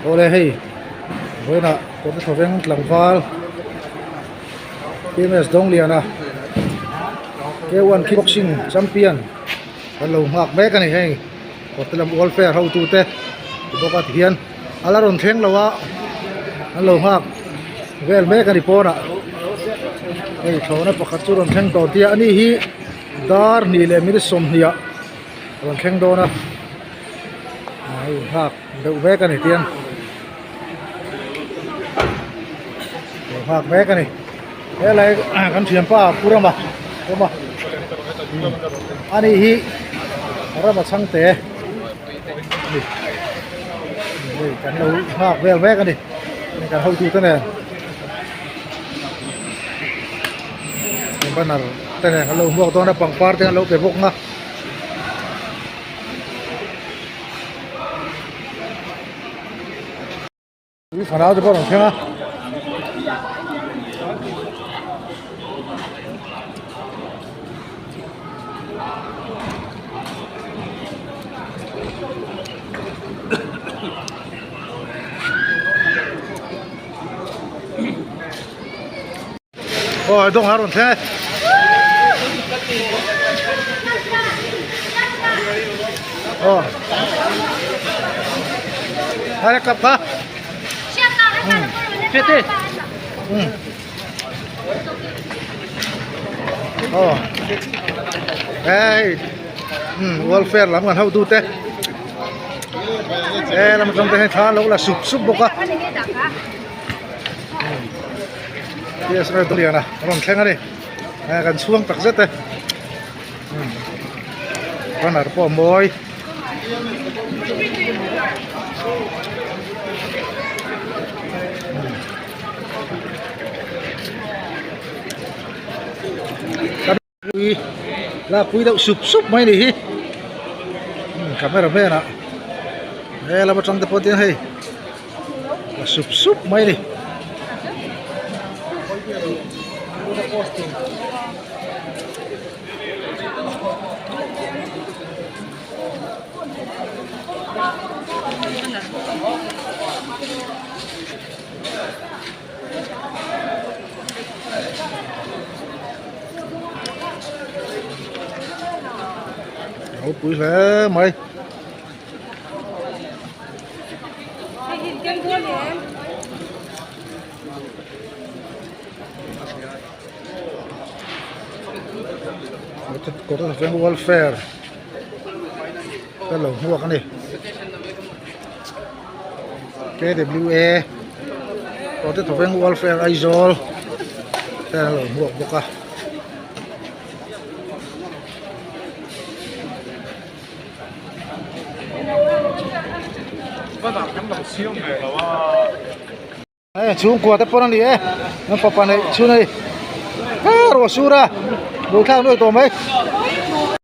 Awle hei vawiinah kawrte thawveng tlangval PMS Dawngliana K1 kickboxing champion kan lo nghak mek a ni hei kawrte lam welfare hotute ti bawk a tihian a la rawn thleng lo a an lo nghak vel mek a ni pawnah hei thlawhna pakhat chu rawn thleng tawh tia ani hi dar hnih leh minute sawmhnih ah rawn thleng dawn a hei nghak deuh vek a ni tiang lo nghak mek a ni helai kan thianpa pu rama rama ani hi rama chhangte ani hei kan lo nghak vel mek a ni kan hotu te nen banner te nen kan lo hmuak dawn a pangpar te an lo pe bawk nga. Tui fanau te pawh a rawn thleng a. Aw dawng a rawn thleng e. Aw. Hai kap kha. Chete. Ừ. Aw. Hey. Ừ, welfare lam kan hotu te. E lam tang te thla lo la sup sup bawk a. Yes, red lian a rawn thleng a ni kan chhuang tak zet e banner pawh a mawi lakpui deuh sup sup mai a ni hi camera man ah he lam atang te pawh hian hei la sup sup mai a ni. Ropui hle mai. Kawr veng welfare te lo hmuak a ni. KWA Kawrte Thawveng Welfare Aizawl te an lo hmuak bawk a. Hei chhungkua te pawn a ni e an fapa neih chhun a ni he ruah sur a buaithlak nuai tawh mai.